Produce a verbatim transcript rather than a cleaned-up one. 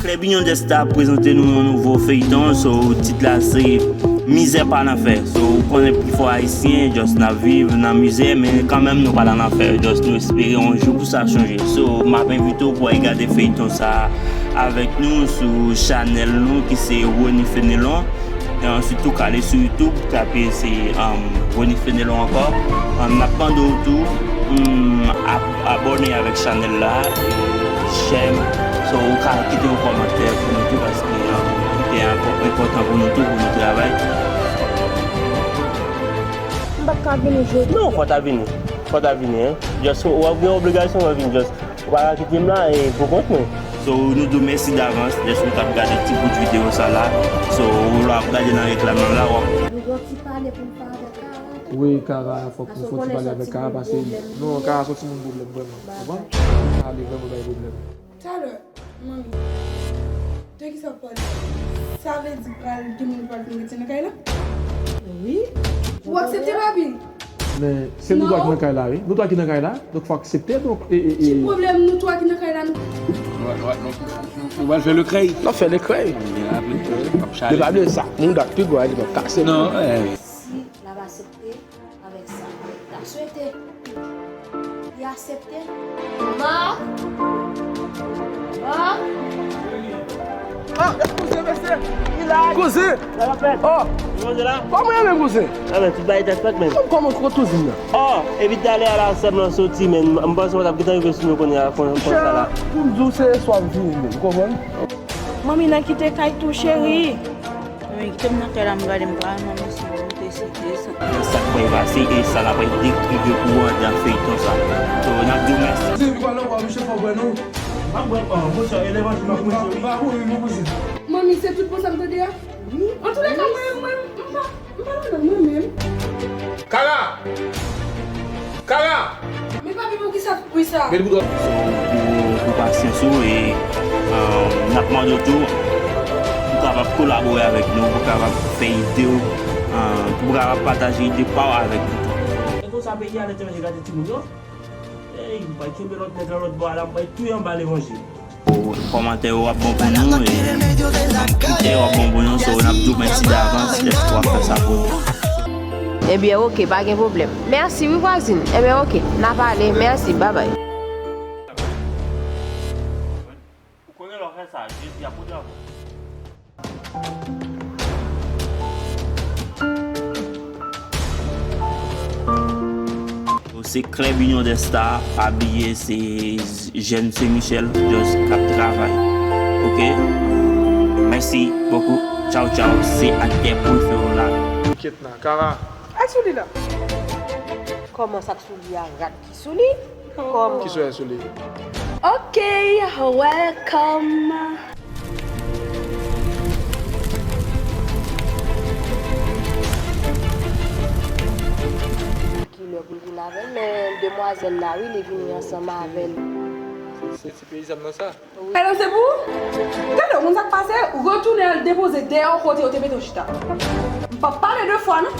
Club Union des Stars ap prezante nou yon nouvo feyton, so tit la se Mizè pa n anfè. So ou konnen pifò Ayisyen, just n ap viv nan mizè, men kanmenm nou pa nan anfè, just nou espere yon jou pou sa chanje. So m ap envite w pou w al gade feyton sa avèk nou sou chanèl nou ki se Rony Fenelon. E answit tou k ale sou YouTube, tape se um, Rony Fenelon ankò. Um, n ap mande w tou um, ab- abòne avèk chanèl la, e chè, so ou ka kite yon kòmantè pou nou tou, paske um, li te enpò- enpòtan pou nou tou, pou nou travay. M pa t ka vini jodi. Non, fò w ta vini. Fò w ta vini, hein. Just, w ap gen obligasyon pou w vini, just. Ou pa ka kite m la e pou kont mwen. So, nou di w mèsi davans, just ou t ap gade ti bout videyo sa la. So, ou la ap gade nan reklam nan la, w ap. Nou gen yon ti pale pou n fè avèk Kara. Wi, Kara, fòk nou fè yon ti pale avèk Kara, paske, non, Kara se yon timoun pwoblèm, vrèman. Ou konprann? Kara, li vrèman bay pwoblèm. Talè, manmi, de ki sa w ap pale? Sa vle di pral gen moun pral vin rete nan kay la? Wi. Ou aksepte, papi? Men, se nou twa ki nan kay la, wi. Nou twa ki nan kay la. Donk, fò aksepte, donk, e, e, e. Ki pwoblèm nou twa ki nan kay la, nou? Nou, nou, nou, nou pral fè lekrèy. N ap fè lekrèy. Byen, apre, w ap chale. Depi apre sa, moun dat pi gwo a, li p ap kase. Non, eh. Si l ap aksepte, avèk sa, ta swete li aksepte. Marc! Marc! Ah, kouzen, mesye! Kouzen! Sa k ap fèt? Oh! Kòman w ye menm, kouzen? Ah, men, tout bagay tèt fèt, men. Kòman, kòman kouzin nan? Oh, epi talè a la, sè m lan soti, men. M, m panse w t ap gentan rive sou nou kounye a, kon, konsa la. Pou m di w, se swa m vini, men. Ou konprann? Manmi nan kite kay tou, cheri. Manmi kite m nan kay la, m gade m pa wè manmi si m te site sa. Sa k pral pase e sa n ap dekrive pou ou anndan feyton sa. So, n ap di w mèsi. Se vwa lè w a, mesye, fò w bwè non. M ap bwè, oh, monchè, e levanjil m ap preche, wi. M pa kouri non, kouzen. Manmi, se tout bon sa m tande a? Wi. Antoulèka, mwen, mwen, m pa. M pa ladan mwen menm. Kara! Kara! Men papi, poukisa tout bri sa? Met bouton. So, pou, pou pasyans ou e, um, n ap mande w tou pou kapab kolabore avèk nou, pou kapab fè ide w, um, pou kapab pataje ide pa w avèk nou tou. E konsa peyi a letranje gade timoun yo. Ey, m pral kenbe lòt nèg lan lòt bò a la, m pral touye anba levanjil. Kòmantè yo ap bon pou nou, e kòmantè yo ap bon pou nou, so n ap di w mèsi davans dèske w ap fè sa pou nou. Ebyen, oke, pa gen pwoblèm. Mèsi wi, vwazin. Ebyen, oke, n a pale. Mèsi, babay. Ou konnen lè w fè sa, Jezi ap kontan. Se Club Union des Stars, pa bliye se jèn Sen Michèl, just k ap travay. Oke? Mèsi bokou. Tchaw, tchaw. Se aktè prefere w la. Kèt nan, Kara. Ay sou li la. Kòman sa k sou li a, rad ki sou li? Kòman? Ki sou sou li? Ok, welcome. Kilè pou l vin avè l, men demwazèl la, wi, li vini ansanm avè l. Se ti peyizàn nan sa? Wi. Madanm, se pou ou? Gade, ou konn sa k pase? Retounen al depoze dèyè w kote yo te mete w chita. M p ap pale de fwa, non.